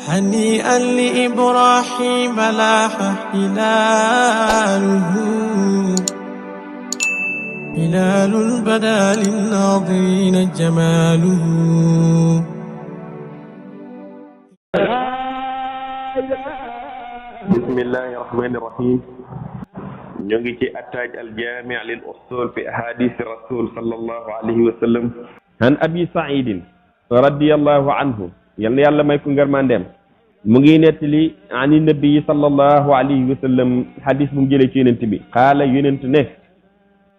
هنيئا لإبراهيم لاح هلاله، هلال بدا للناظرين جماله. بسم الله الرحمن الرحيم. نيجي في التاج الجامع للأصول في أحاديث الرسول صلى الله عليه وسلم. عن أبي سعيد رضي الله عنه يلا ما يكون غير مغي نتلي عن النبي صلى الله عليه وسلم حديث bu jëlé ci yonent bi xala yonent ne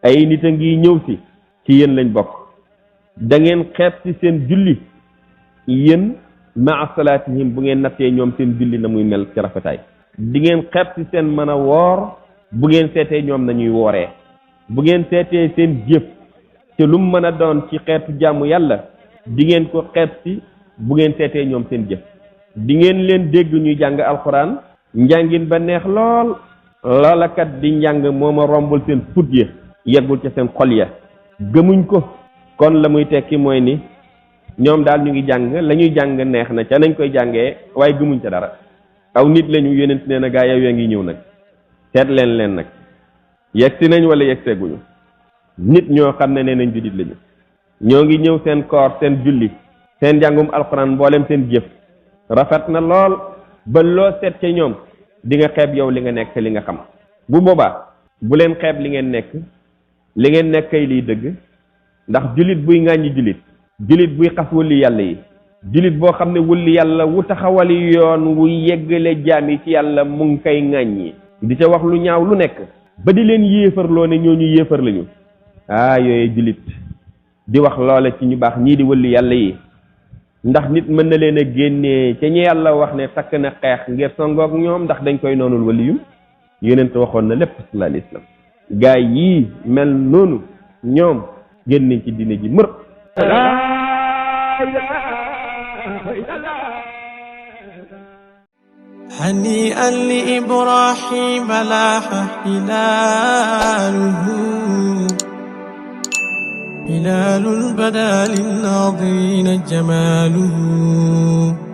ay nit ngi ñëw ci yeen lañ bok da ngeen xeet ci seen julli yeen ma salatihim bu ngeen naté ñom seen julli na muy mel ci rafetay di ngeen xeet ci seen mëna wor bu ngeen sété ñom nañuy woré bu ngeen sété seen jëf ci lu mëna doon ci xeetu jaamu yalla di ngeen ko xeet ci bu ngeen sété ñom seen jëf di ngeen leen dégg ñuy jàng alquran njàngin ba neex lool loolakat di njàng mooma rombul seen fut ya yeggul ca seen xol ya gëmuñ ko kon la muy tekki mooy ni ñoom daal ñu ngi jàng la ñuy jàng neex na ca nañ koy jàngee waaye gëmuñ ca dara aw nit lañu yonent nee na gaa yow yaa ngi ñëw nag seet leen nag yegsi nañ wala yegseeguñu nit ñoo xam ne nee nañ jullit lañu ñoo ngi ñëw seen koor seen julli seen njàngum alquran mboolem seen jëf rafet na lool ba loo seet ca ñoom di nga xeeb yow li nga nekk li nga xam bu boobaa bu leen xeeb li ngeen nekk kay liy dëgg ndax julit buy ŋàññi julit buy xas wulli yàlla yi julit boo xam ne wulli yàlla wu taxawali yoon wu yeggale jaam yi ci yàlla mu ngi koy ŋàññi di ca wax lu ñaaw lu nekk ba di leen yéefarloo ne ñooñu yéefar lañu yooyu julit di wax loola ci ñu baax ñii di wulli yàlla yi ndax nit mën na leen a génnee ca ñi yàlla wax ne takk na xeex ngir songoog ñoom ndax dañ koy noonul waliyu yonent waxoon na lépp sallallahu alayhi wasallam gaay yii mel noonu ñoom génn nañ ci diine ji mër هنيئا لإبراهيم لاح هلاله، هلال بدا للناظرين جماله.